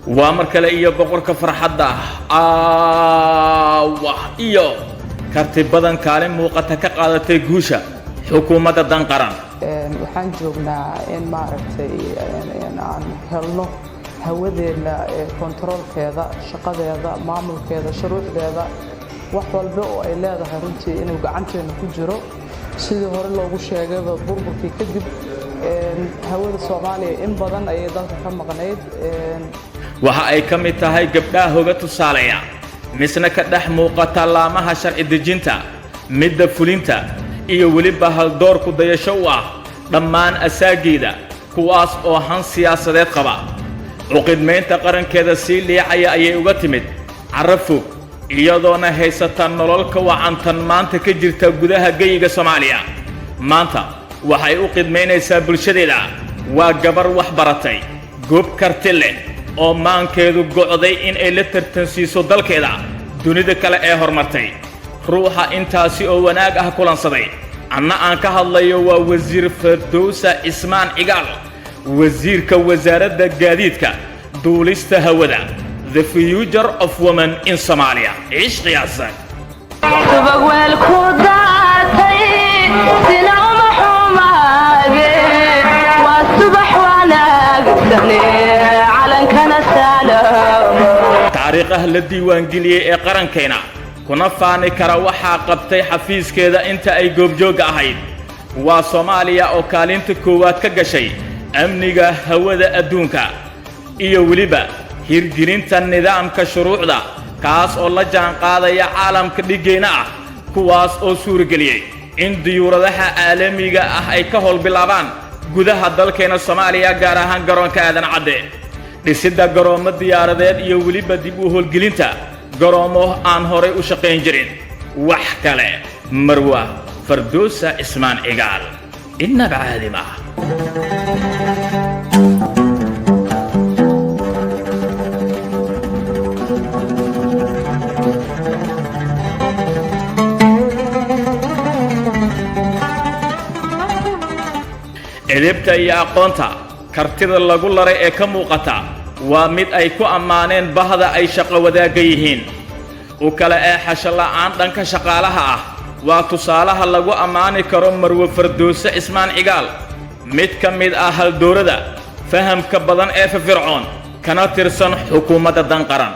Waa mar kale iyo boqorka farxadda aawa iyo karti badan kaalin muuqata ka qaadatay guusha xukuumadda Danqaran. Waxaan joognaa in maaragtay aan helno hawadeenna, kontaroolkeeda, shaqadeeda, maamulkeeda, shuruucdeeda, wax walba oo ay leedahay runtii inuu gacanteena ku jiro. Sidii hore loogu sheegayba, burburkii kadib hawada Soomaaliya in badan ayay dalka ka maqnayd. Waxa ay ka mid tahay gabdhaha hoga tusaaleya, misna ka dhex muuqata laamaha sharci dejinta, midda fulinta iyo weliba haldoorku dayasho u ah dhammaan asaageeda, kuwaas oo han siyaasadeed qaba. Cuqidmaynta qarankeeda sii liicaya ayay uga timid carro fog, iyadoona haysata nolol ka wacantan maanta ka jirta gudaha geyiga Soomaaliya. Maanta waxay u qidmaynaysaa bulshadeeda. Waa gabar wax baratay, goob karti leh oo maankeedu go'day in ay la tartansiiso dalkeeda dunida kale ee horumartay. Ruuxa intaasi oo wanaag ah kulansaday anna aan ka hadlayo waa Wasiir Fardowsa Cismaan Cigaal, wasiirka wasaaradda gaadiidka duulista hawada, the future of women in Somalia. Cishqiyaasa. Subag weel ku daatay sina uma xumaade, waa subax wanaagsane, calankana salaamo. Taariikhaha la diiwaangeliyey ee qarankayna kuna faani kara waxaa qabtay xafiiskeeda inta ay goobjoogga ahayd waa Soomaaliya oo kaalinta koowaad ka gashay amniga hawada adduunka iyo weliba hirgelinta nidaamka shuruucda, kaas oo la jaanqaadaya caalamka dhiggeenna ah, kuwaas oo suurageliyey in diyuuradaha caalamiga ah ay ka howl bilaabaan gudaha dalkeena Soomaaliya, gaar ahaan garoonka Aadan Cadde, dhisidda garoommo diyaaradeed iyo weliba dib u howlgelinta garoomo aan horay u shaqayn jirin. Wax kale, Marwa Fardoosa Cismaan Cigaal innaba caadi ma ah. Edebta iyo aqoonta kartida lagu laray ee ka muuqata waa mid ay ku ammaaneen bahda ay shaqo wadaagga yihiin. U kala eexasho la'aan dhanka shaqaalaha ah waa tusaalaha lagu ammaani karo Marwe Fardoose Cismaan Cigaal, mid ka mid ah haldoorada fahamka badan ee firfircoon kana tirsan xukuumadda Danqaran.